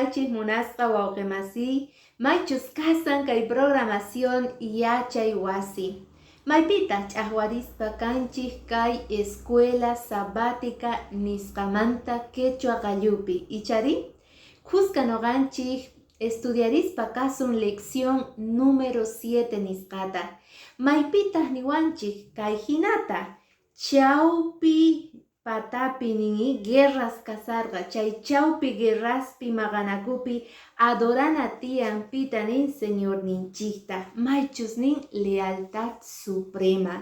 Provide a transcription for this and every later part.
Kaychik munasqa wawqimasiy, maychus kasan kay programación yachay wasi. Maypitaq ch'aqwarispa kanchik kay escuela sabática nisqamanta quechua qallupi, ichari? Kuska nuqanchik estudiarispa kasun lección número 7 nisqata. Maypitaq niwanchik kay hinata, chawpi patapi nin guerras kasarqa, chay chawpi guerraspi maqanakupi adorana tiyan pita nin Señorninchikta, maychus nin lealtad suprema.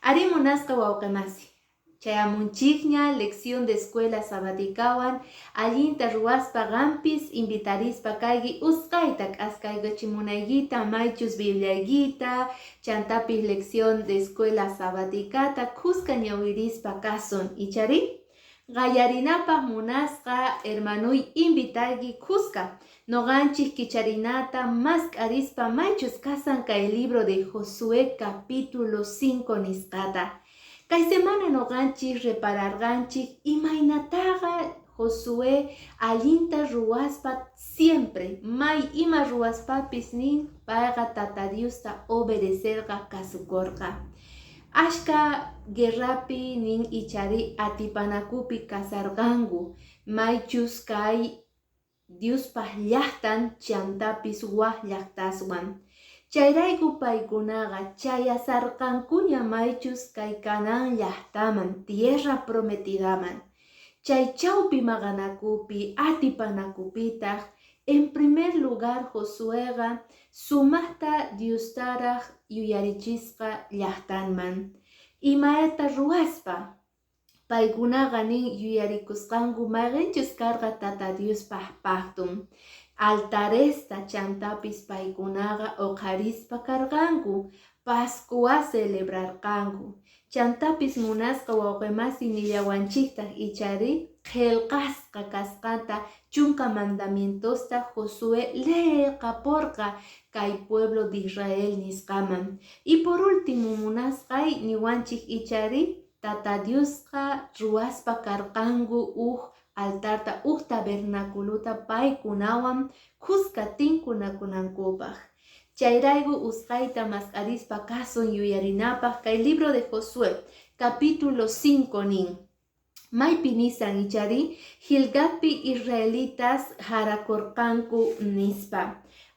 Arí, munasqa wawqimasi, chayamunchikña lección de escuela sabaticawan allinta ruwaspa qampis invitarispa kayki usqayta k'askaykachimunaykita maychus bibliaykita chantapis lección de escuela sabaticata kuska ñawirispa kasun, ichari? Qallarinapaq munasqa hermanuy invitayki kuska nuqanchik kicharinata mask'arispa maychus kasan kay libro de Josué capítulo 5 nisqata. Kay semana nuqanchik repararqanchik imaynataqa Josué allinta ruwaspa siempre may ima ruwaspapis nin payqa Tata Diosta obedecerqa kasukurqa. Ashka guerrapi nin ichari atipanakupi kasarqanku maychus kay Diospaq llaqtan chantapis wak llaqtaswan. Chayrayku paykunaqa chayasarqankuña maychus kay Canaán llaqtaman, tierra prometidaman. Chay chawpi maqanakupi atipanakupitaq en primer lugar Josueqa sumaqta Diostaraq yuyarichisqa llaqtanman. Imata ruwaspa? Paykunaqa nin yuyarikusqanku mayqinchus karqa Tata Diospaq pacton. Altaresta chantapis paykunaqa uqharispa karqanku, Pascua celebrarqanku. Chantapis munasqa wawqimasi nillawanchiktaq ichari qillqasqa kasqanta chunka mandamientosta Josué leeqapurqa kay pueblo de Israel nisqaman. Y por último munasqay niwanchik ichari Tata Diosqa ruwaspa karqanku uj altarta uj tabernaculuta paykunawan kuska tinkunakunankupaq. Chayrayku usqayta mask'arispa kasun yuyarinapaq kay libro de Josué capítulo 5 nin. Maypi nisan ichari Gilgalpi israelitas jarakurqanku nispa.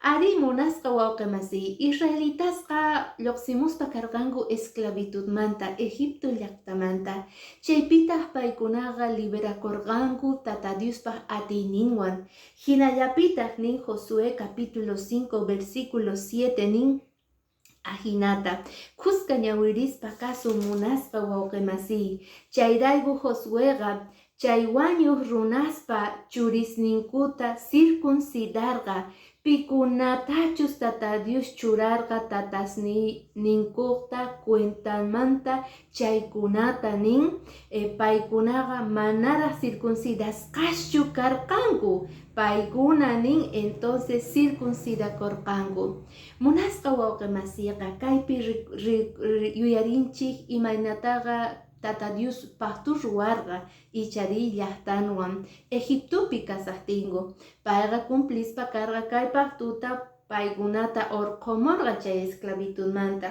Arí, munasqa wawqimasiy, israelitasqa lluqsimuspa karqanku esclavitudmanta, Egipto llaqtamanta. Chaypitaq paykunaqa liberakurqanku Tata Diospaq atiyninwan. Hinallapitaq nin Josué capítulo 5 versículo 7 nin ajinata, kuska ñawirispa kasun munasqa wawqimasiy. Chayrayku Josueqa chay wañuq runaspa churisninkuta circuncidarqa, pikunatachus Tata Dios churarqa tatasninkuqta cuentanmanta chaykunata nin paykunaqa manaraq circuncidasqaschu karqanku, paykuna nin entonces circuncidakurqanku. Munasqa wawqimasiyqa kaypi yuyarinchik imaynataqa Tata Dios pacto ruwarqa ichari llaqtanwan Egiptopi kasaqtinku. Payqa cumplispa karqa kay pactuta paykunata urqhumurqa chay esclavitudmanta.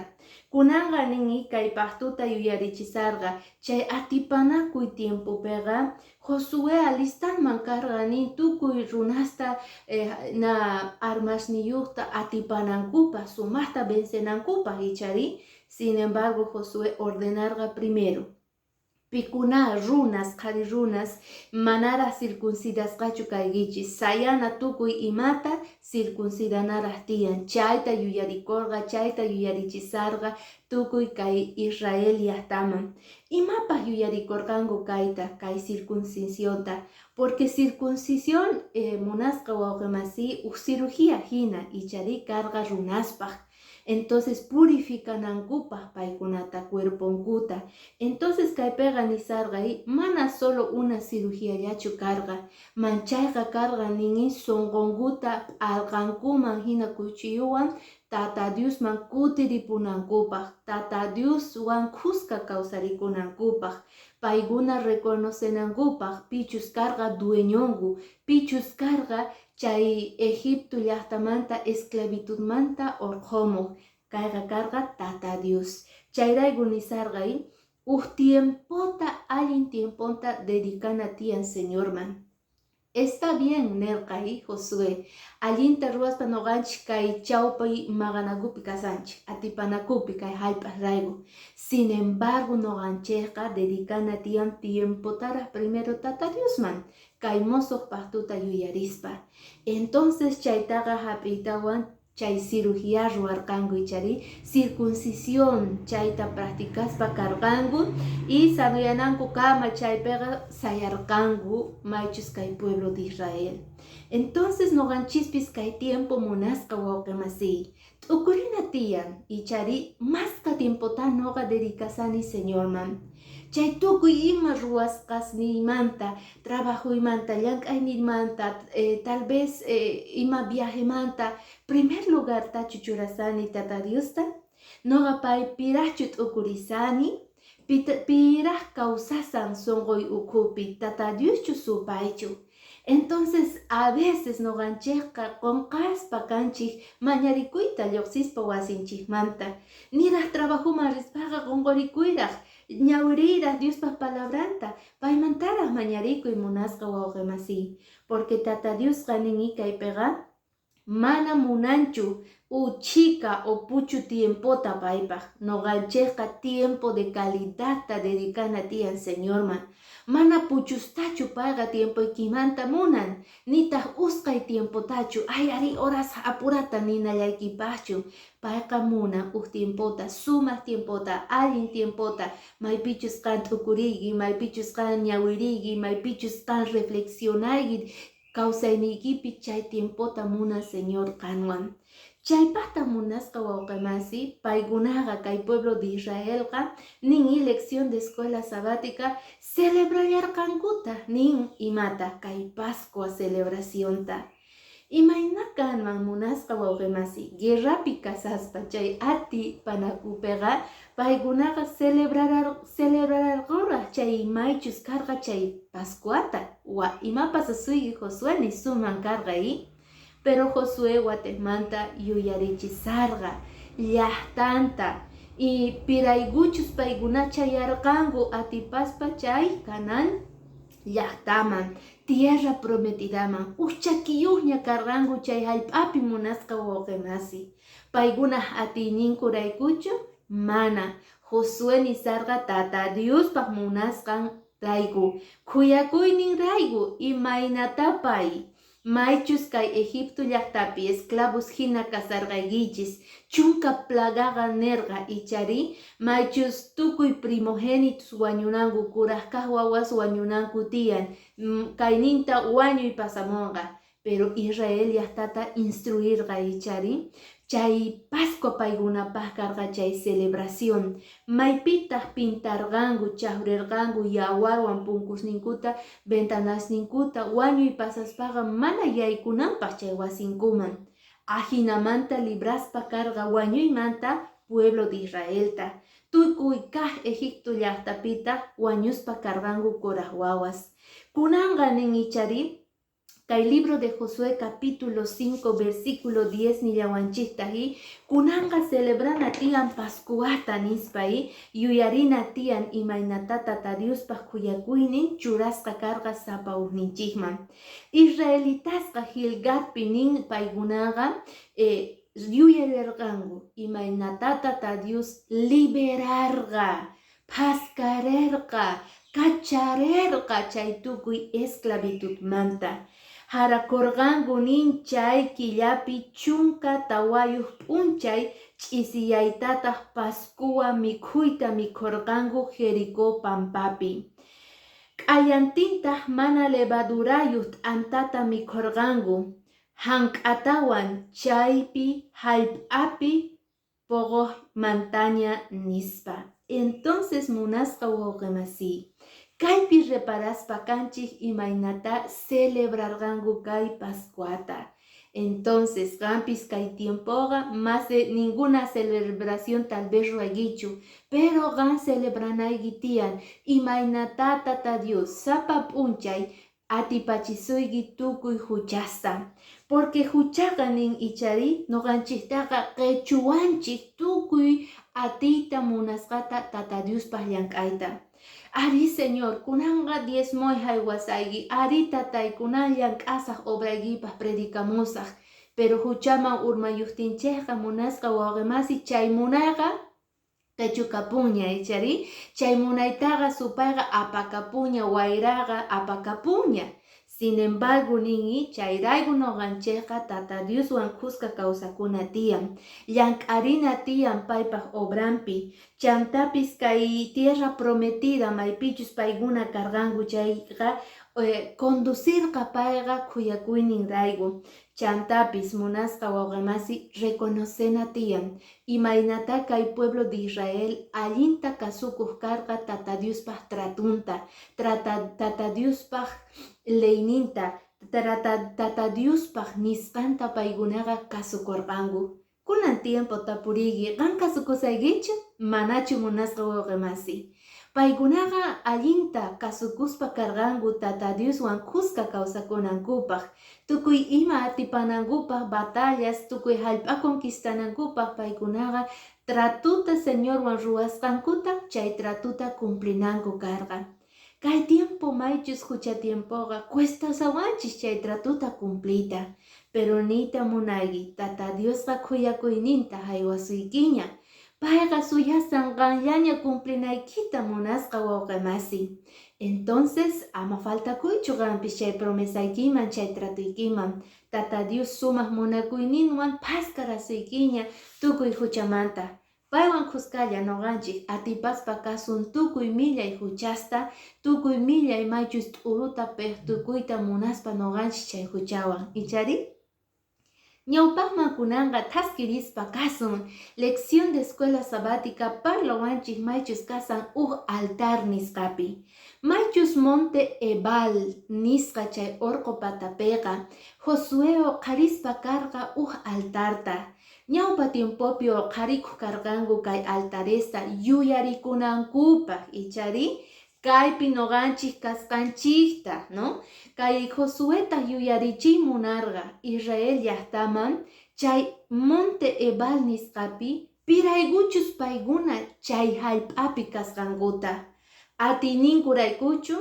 Kunanqa nin kay pactuta yuyarichisarqa chay atipanakuy tiempopiqa Josué alistanman karqa nin tukuy runasta na armasniyuqta atipanankupaq, sumaqta vencenankupaq ichari. Sin embargo, Josué ordenarqa primero pikuna runas, qhari runas manaraq circuncidasqachu kaykichis, sayana tukuy imata circuncidanaraq tiyan. Chayta yuyarikurqa, chayta yuyarichisarqa tukuy kay Israel llaqtaman. Imapaq yuyarikurqanku kayta, kay circuncisionta? Porque circuncisión munasqa wawqimasiy uj cirugía hina ichari karqa runaspaq. Entonces purificanankupaq paykunata cuerponkuta. Entonces kaypiqa nisarqa mana solo una cirugíallachu karqa, manchayqa karqa nin sunqunkuta p'alqankuman hina cuchillowan Tata Diosman kutiripunankupaq, Tata Dioswan kuska kawsarikunankupaq, paykuna reconocenankupaq pichus karqa dueñonku, pichus karqa. Chay Egipto llaqtamanta esclavitudmanta urqhumuq. Kayqa karqa Tata Dios. Chayrayku nisarqay uj tiempota, allin tiemponta dedicana tiyan Señorman. Está bien, nerqa Josué. Allinta ruwaspa noqanchik kay chawpi maqanakupi kasanchik, atipanakupi kay hallp'asrayku. Sin embargo, noqanchikqa dedicana tiyan tiempotaraq primero Tata Diosman, kay mosoq pactuta yuyarispa. Entonces chaytaqa hap'iytawan chay cirugía ruwarqanku, ichari circuncisión chayta practicaspa karqanku y sanoyananku kama chaypiqa sayarqanku maychus kay pueblo de Israel. Entonces noqanchispis kay tiempo, munasqa wawqimasiy, t'ukurina tiyan, ichari masqa tiempota noqa dedicasani Señorman. Chay tukuy ima ruwasqasniymanta, trabajoymanta, llank'ayniymanta, tal vez ima viajemanta, primer lugartachu churasani Tata Diosta? Noqa paypiraqchu t'ukurisani? Piraq kawsasan sunquy ukhupi, Tata Dioschu supaychu? Entonces a veces noqanchikqa qunqaspa kanchik mañarikuyta lluqsispa wasinchikmanta. Niraq trabajoman rispaqa qunqurikuyraq, ñawiriyraq Diospaq palabranta, paymantaraq mañarikuy, munasqa wawqimasiy. Porque Tata Diosqa nin kaypiqa mana munanchu uchika o puchu tiempota paypaq. Noqanchikqa tiempo de calidadta dedicana tiyan Señorman. Mana puchustachu payqa tiempoykimanta munan, nitaq usqay tiempotachu, ay ari horas apurata ninallaykipaqchu. Payqa munan uj tiempota, sumaq tiempota, allin tiempota, maypichus qan t'ukuriyki, maypichus qan ñawiriyki, maypichus qan reflexionayki kawsayniykipi, chay tiempota munan Señor qanwan. Chaypaqta, munasqa wawqimasi, paykunaqa kay pueblo de Israelqa nin lección de escuela sabática celebrallarqankuta nin imata kay Pascua celebracionta. Imayna kanman, munasqa wawqimasi, guerrapi kasaspa chay atipanakupiqa paykunaqa celebrararquraq chay maychus karqa chay Pascuata. Wa ima pasasuyki, Josué, nisuman karqa i? Pero Josué watejmanta yuyarichisarqa llaqtanta y piraykuchus paykuna chayarqanku atipaspa chay Canaán llaqtaman, tierra prometidaman, uj chakiyuqña karqanku chay hallp'api, munasqa wawqimasi. Paykunaq atiyninkuraykuchu? Mana. Josué nisarqa Tata Diospaq munasqan rayku, khuyakuynin rayku, imaynata pay maychus kay Egipto llaqtapi esclavos hina kasarqaykichis, chunka plagaqa nirqa, ichari maychus tukuy primogénitos wañunanku, kuraq kaq wawas wañunanku tiyan, kayninta wañuy pasamunqa. Pero Israel llaqtata instruirqa, ichari chay Pascua paykunapaq karqa chay celebración maypitaq pintarqanku, chaqrirqanku yawarwan punkusninkuta, ventanasninkuta, wañuy pasaspaqa mana yaykunanpaq chay wasinkuman. Ajinamanta libraspa karqa wañuymanta pueblo de Israelta. Tukuy kaq Egipto llaqtapitaq wañuspa karqanku kuraq wawas. Kunanqa nin, ichari kay libro de Josué capítulo 5 versículo 10 nillawanchikta i kunanqa celebrana tiyan Pascuata nispa i yuyarina tiyan imaynata Tata Diospaq khuyakuynin churasqa karqa sapa ujninchikman. Israelitasqa Gilgalpi nin paykunaqa yuyarirqanku imaynata Tata Dios liberarqa, phaskarerqa, kacharerqa chay tukuy esclavitudmanta. Harakurqanku nin chay killapi 14 p'unchay ch'isiyaytataq Pascua mikhuyta mikhurqanku Jericó pampapi. Q'ayantintaq mana levadurayuq t'antata mikhurqanku hank'atawan chaypi hallp'api poqoqmantaña nispa. Entonces, munasqa wawqimasiy, kaypi reparaspa kanchik imaynata celebrarqanku kay Pascuata. Entonces, qampis kay tiempoqa más de ninguna celebración tal vez ruwaykichu, pero qan celebranayki tiyan imaynata Tata Dios sapa p'unchay Atipachisuyki tukuy huchasta. Porque huchaqa nin ichari noqanchiktaqa qechuwanchik tukuy atiyta munasqata Tata Diospaq llank'ayta. Ari, Señor, kunanqa diezmoy haywasayki, ari tatay, kunan llank'asaq obraykipaq predicamusaq. Pero huchaman urmayuqtinchikqa, munasqa wawqimasi, chay munayqa qechukapunña, ichari? Chay munaytaqa supayqa apakapunña, wayraqa apakapunña. Sin embargo, nin, chayrayku noqanchikqa Tata Dioswan kuska kawsakuna tiyan. Llank'arina tiyan paypaq obrampi. Chantapis kay tierra prometida maypichus paykuna karqanku chayqa conducirqa payqa khuyakuynin rayku. Chantapis munasqa wawqimasi reconocena tiyan. Imaynata kay pueblo de Israel allinta kasukuq karqa Tata Diospaq tratunta, Tata Diospaq leyninta, Tata Diospaq nisqanta paykunaqa kasukurqanku. Kunan tiempo tapuriyki, qan kasukusaykichu? Manachu, munasqa wawqimasi? Paykunaqa allinta kasukuspa karqanku Tata Dioswan kuska kawsakunankupaq, tukuy ima atipanankupaq, batallas, tukuy hallp'a conquistanankupaq paykunaqa tratuta Señorwan ruwasqankuta chay tratuta cumplinanku karqa. Kay tiempo maychus hucha tiempoqa cuestasawanchis chay tratuta cumpliyta. Pero niyta munayki, Tata Diosqa khuyakuyninta haywasuykiña. Payqa suyasan qanllaña cumplinaykita, munasqa wawqimasi. Entonces, ama faltakuychu qampis chay promesaykiman, chay tratuykiman. Tata Dios sumaq munakuyninwan paskarasuykiña tukuy huchamanta. Paywan kuskalla noqanchik atipaspa kasun tukuy millay huchasta, tukuy millay maychus t'uruta tukuyta munaspa noqanchik chay huchawan. Ichari? Ñawpaqman kunanqa thaskirispa kasun. Lección de escuela sabática parlawanchik maychus kasan uj altar nisqapi. Maychus monte Ebal nisqa chay orqo patapiqa Josué uqharispa karqa uj altarta. Ñawpa tiempopi uqharikuq karqanku kay altaresta yuyarikunankupaq, ichari? Kaypi noqanchik kasqanchikta, no? Kay Josueta yuyarichiy munarqa Israel llaqtaman chay monte Ebal nisqapi piraykuchus paykuna chay hallp'api kasqankuta. Atiyninkuraykuchu?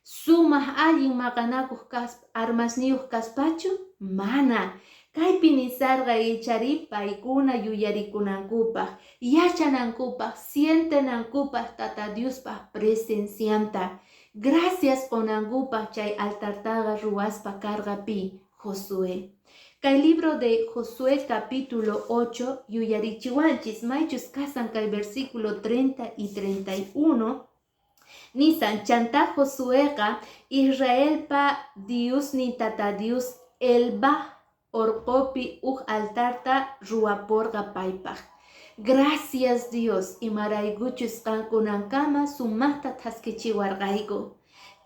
Sumaq allin maqanakuq kaspa armasniyuq kaspachu? Mana. Kaypi nisarqa ichari paykuna yuyarikunankupaq, yachanankupaq, sientenankupaq Tata Diospaq presencianta. Gracias qonankupaq chay altartaqa ruwaspa karqa pi Josué. Kay libro de Josué capítulo 8 yuyarichiwanchis maychus kasan kay versículo 30 y 31. Nisan chanta Josueqa Israelpa Diosnin Tata Dios Elba orqopi uj altarta ruwaporqa paypaq. Gracias, Dios, imaraykuchus qankunankama sumaqta thaskichiwarqayku.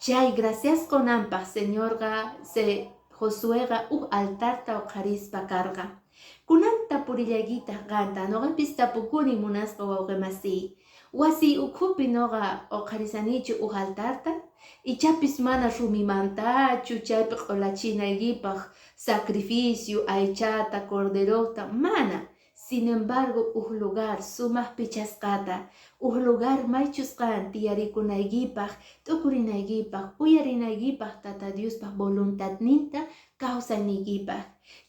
Chay gracias qonanpaq Señorqa se Josueqa uj altarta uqharispa karqa. Kunan tapurillaykitaq qanta, noqapis tapukuni, munasqa wawqimasiy. Wasiy ukhupi noqa uqharisanichu uj altarta? Ichapis mana rumimantachu chaypi q'olachinaykipaq sacrificio, aychata, corderota, mana. Sin embargo, uj lugar sumaq pichasqata, uj lugar maychus qan tiyarikunaykipaq, t'ukurinaykipaq, uyarinaykipaq Tata Diospaq voluntadninta kawsayniykipaq.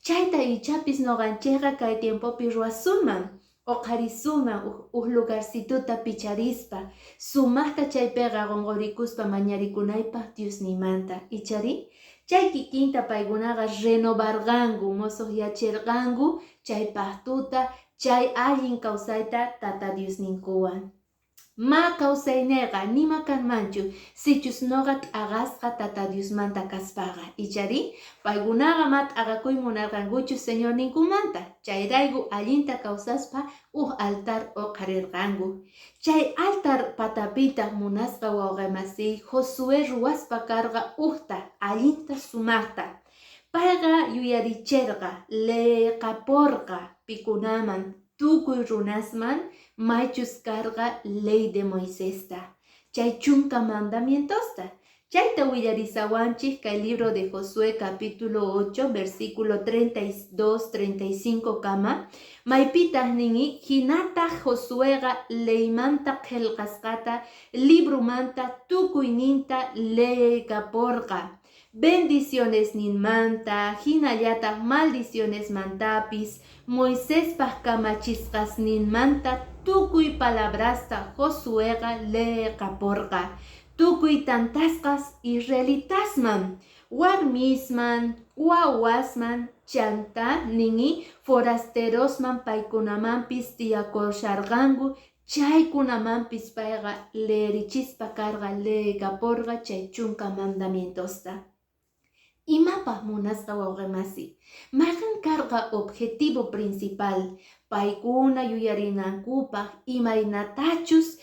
Chayta ichapis noqanchikqa kay tiempopi ruwasunman. Uqharisuman uj lugarcituta picharispa, sumaqta chaypiqa qunqurikuspa mañarikunaypaq Diosninmanta. Ichari? Chay kikinta paykunaqa renovarqanku, musuqyachirqanku chay pactuta, chay allin kawsayta Tata Diosninkuwan. Ma kawsayniqa nima kanmanchu sichus noqa t'aqasqa Tata Diosmanta kaspaqa. Ichari? Paykunaqa ma t'aqakuy munarqankuchu Señorninkumanta. Chayrayku allinta kawsaspa uj altar uqharirqanku. Chay altar patapitaq, munasqa wawqimasiy, Josué ruwaspa karqa ujta allinta sumaqta. Payqa yuyarichirqa, leeqaporqa pikunaman, tukuy runasman maychus karqa ley de Moisesta, chay chunka mandamientosta. Chayta willarisawanchik kay libro de Josué capítulo 8 versículo 32, 35 kama, maypitaq nin: "Hinataq Josueqa leymanta qillqasqata libromanta tukuyninta leeykaporqa, bendicionesninmanta hinallataq maldicionesmantapis, Moisespaq kamachisqasninmanta tukuy palabrasta Josueqa leeqaporqa tukuy tantasqas israelitasman, warmisman, wawasman, chantá nin forasterosman, paykunamampis tiyakusharqanku chaykunamampis payqa leerichispa karqa, leekaporqa chay chunka mandamientosta." Imapaq, munasqa wawqimasi? Mayqan karqa objetivo principal? Paykuna yuyarinankupaq imaynatachus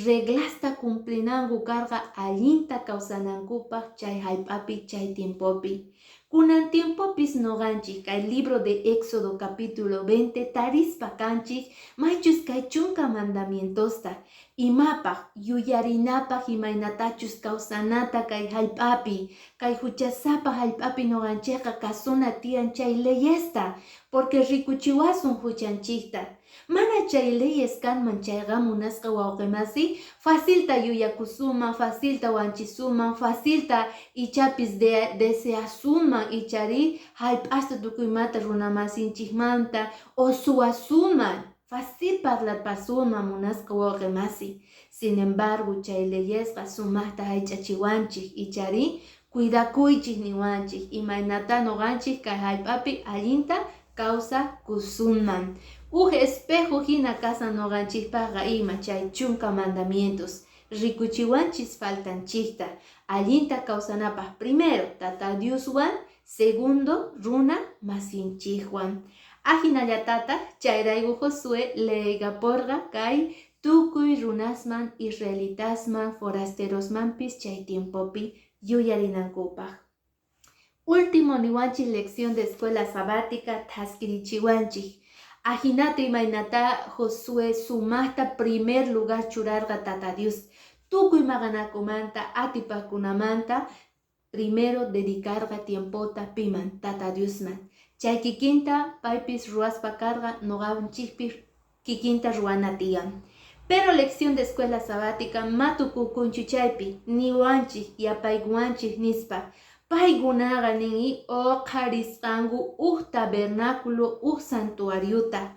reglasta cumplinanku karqa allinta kawsanankupaq chay hallp'api chay tiempopi. Kunan tiempopis noqanchik kay libro de Éxodo capítulo 20 tarispa kanchik maychus kay chunka mandamientosta. Imapaq? Yuyarinapaq imaynatachus kawsanata kay hallp'api, kay huchasapa hallp'api. Noqanchikqa kasuna tiyan chay leyesta porque rikuchiwasun huchanchikta. Mana chay leyes kanman chayqa, munasqa wawqimasi, facilta yuyakusuman, facilta wanchisuman, facilta ichapis deseasuman, ichari hallp'asta tukuymanta runamasinchikmanta o suwasuman, fácil parlarpasuman, munasqa wawqimasi. Sin embargo, chay leyesqa sumaqta haych'achiwanchik, ichari cuidakuychik niwanchik, imaynata noqanchik kay hallp'api allinta kawsakusunman. Uj espejo hina kasan noqanchikpaqqa ima chay chunka mandamientos, rikuchiwanchis faltanchikta allinta kawsanapaq, primero Tata Dioswan, segundo runa masinchikwan. Ajinallatataq chayrayku Josué leeykaporqa kay tukuy runasman, israelitasman, forasterosmanpis chay tiempopi yuyarinankupaq. Último niwanchik lección de escuela sabática, thaskirichiwanchik ajinata imaynata Josué sumaqta primer lugar churarqa Tata Dios, tukuy maqanakumanta atipakunamanta primero dedicarqa tiempota piman? Tata Diosman. Chay kikinta paypis ruwaspa karqa, noqanchikpis kikinta ruwana tiyan. Pero lección de escuela sabática matukukunchu chaypi, niwanchik, yapaykuwanchik nispa: paykunaqa nin uqharisqanku uj tabernáculo, uj santuariota.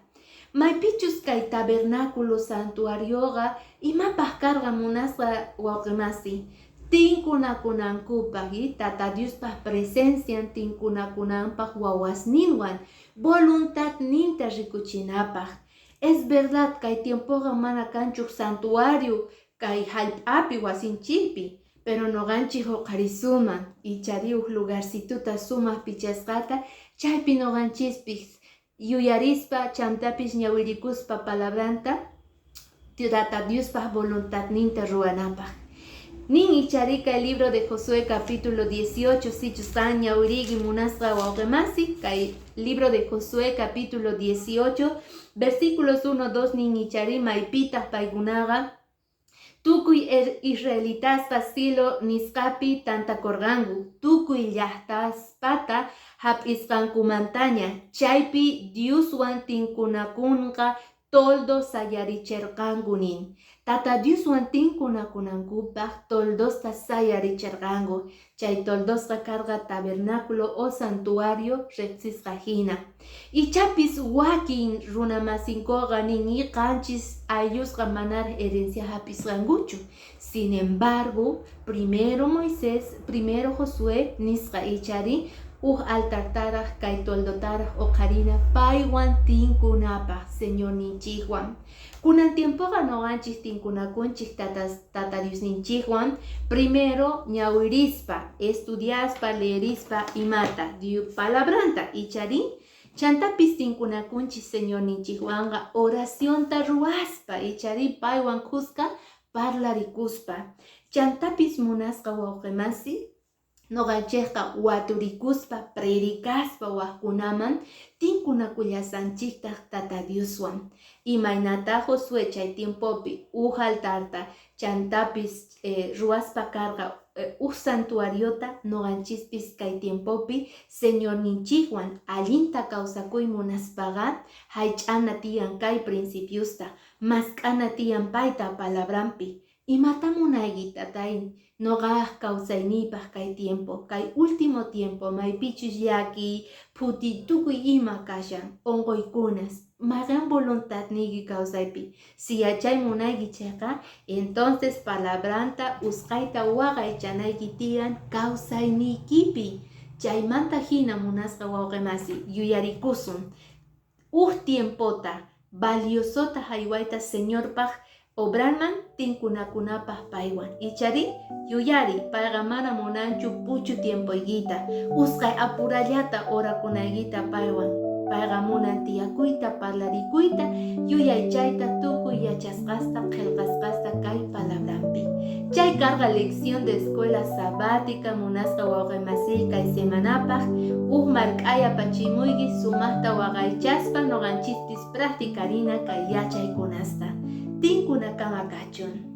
Maypichus kay tabernáculo santuarioqa imapaq karqa, munasqa wawqimasi? Tinkunakunankupaq, Tata Diospaq presencian tinkunakunanpaq, wawasninwan voluntadninta rikuchinapaq. Es verdad, kay tiempoqa mana kanchu santuario kay hallp'api wasinchikpi, pero noqanchik uqharisuman, ichari uj lugarcituta sumaq pichasqata, chaypi noqanchispis yuyarispa chantapis ñawirikuspa palabranta, Tata Diospaq voluntadninta ruwanapaq. Nin ichari kay libro de Josué capítulo 18, sichus qan ñawiriki, munasqa wawqimasi, kay libro de Josué capítulo 18 versículos 1, 2, nin ichari maypitaq paykunaqa tukuy israelitasqa Silo nisqapi tantakurqanku tukuy llaqtaspata hap'isqankumantaña, chaypi Dioswan tinkunakunqa toldo sayaricherqanku nin. Tata Dioswan tinkunakunankupaq toldosta sayaricherqanku. Chay toldosqa karqa tabernáculo o santuario riqsisqa hina. Ichapis wakin runamasinkuqa nin 7 ayllusqa manaraq herencia hap'isqankuchu. Sin embargo, primero Moisés, primero Josué nisqa ichari uj altartaraq kay toldotaraq uqharina paywan tinkunapaq, Señorninchikwan. Kunan tiempoqa noqanchik tinkunakunchik Tata Diosninchikwan primero ñawirispa, estudiaspa, leerispa imata Dios palabranta, ichari chantapis tinkunakunchik Señorninchikwanqa oracionta ruwaspa, ichari paywan kuska parlarikuspa. Chantapis, munasqa wawqimasi, noqanchikqa waturikuspa, predicaspa waqkunaman tinkunakullasanchiktaq Tata Dioswan. Imaynata Josué chay tiempopi uj altarta chantapis ruwaspa karqa. Uj santuariota noqanchispis kay tiempopi Señorninchikwan allinta kawsakuy munaspaqa haych'ana tiyan kay principiosta, mask'ana tiyan payta palabranpi. Imata munayki, Tatay, noqaj kawsayniypaq kay tiempo, kay último tiempo, maypichus llakiy, phuti, tukuy ima kashan, onqoykunas, mayqen voluntadniyki kawsaypi? Si yachay munayki chayqa, entonces palabranta usqayta waqaychanayki tiyan kawsayniykipi. Chaymanta hina, munasqa wawqimasi, yuyarikusun uj tiempota valiosota haywayta Señorpaq obranman, tinkunakunapaq paywan. Ichari yuyari, payqa mana munanchu puchu tiempoykita, usqay apurallata orakunaykita paywan. Payqa munan tiyakuyta, parlarikuyta, yuyaychayta tukuy yachasqasta, qillqasqasta kay palabranpi. Chay karqa lección de escuela sabática, munasqa wawqimasiy, kay semanapaq. Uj mark'ay apachimuyki, sumaqta waqaychaspa noqanchispis practicarina kay yachaykunasta. Tinkunakama kachun.